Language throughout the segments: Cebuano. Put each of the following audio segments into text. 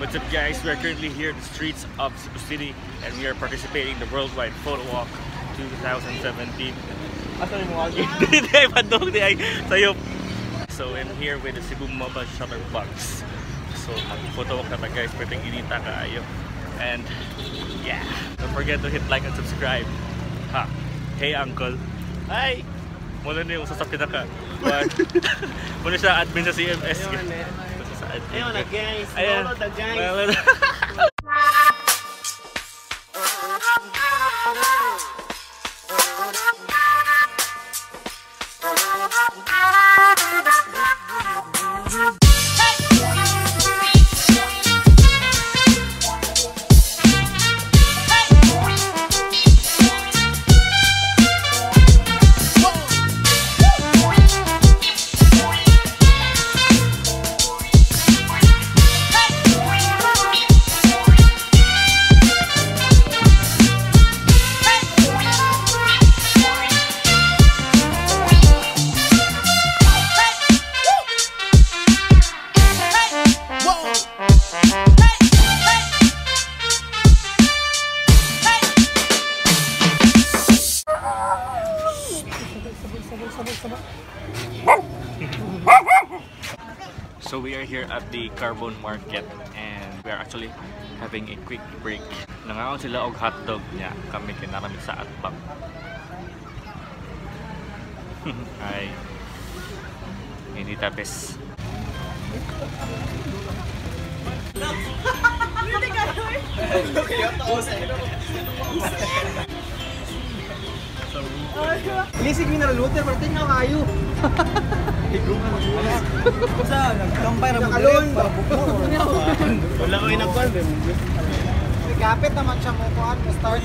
What's up, guys? We are currently here in the streets of Cebu City and we are participating in the Worldwide Photo Walk 2017. Asa mo agi? Di ay padong di ay sayop. So I'm here with the Cebu Mobile Shutterbugs. So mag-photo walk na ta, guys, pwedeng inita kaayo. And yeah, don't forget to hit like and subscribe. Ha. Hey, uncle. Hi. Muna niyo sa pinaka. Muna siya admin sa CMS. Sa admin. Ayun na, guys. Ayan. Follow the guys. So we are here at the Carbon Market and we are actually having a quick break. Nangaon sila og hotdog niya. Kami kinarami sa atbang. Ay, hindi tapes. Lisig mineral water, pero tingnan kayo. Sa nagkampay ra mo Nakalon. Wala ko inagkuan. Kapit naman siya mo kuan, mo start.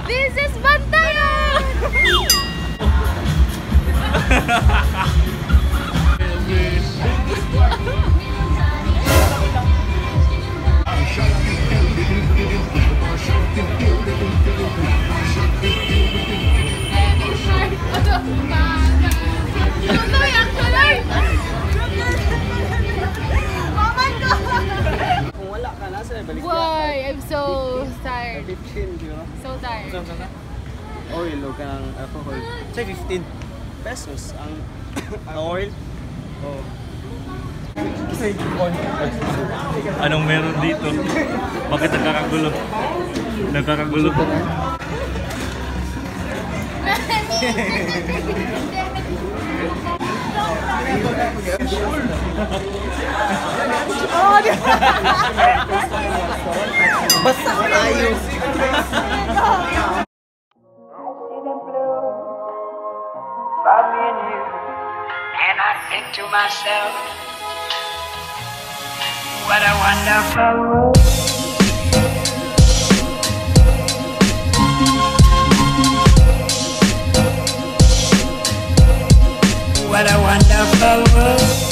This is Bantayan! Kung wala ka na sa balik. Why? I'm so tired. 15, di ba? So tired. Oil o kanang alcohol. Say 15 Pesos ang oil. Oh. Anong meron dito? Bakit nagkakagulo? Nagkakagulo. Basta tayo. About me and you, and I think to myself, what a wonderful world. What a wonderful world.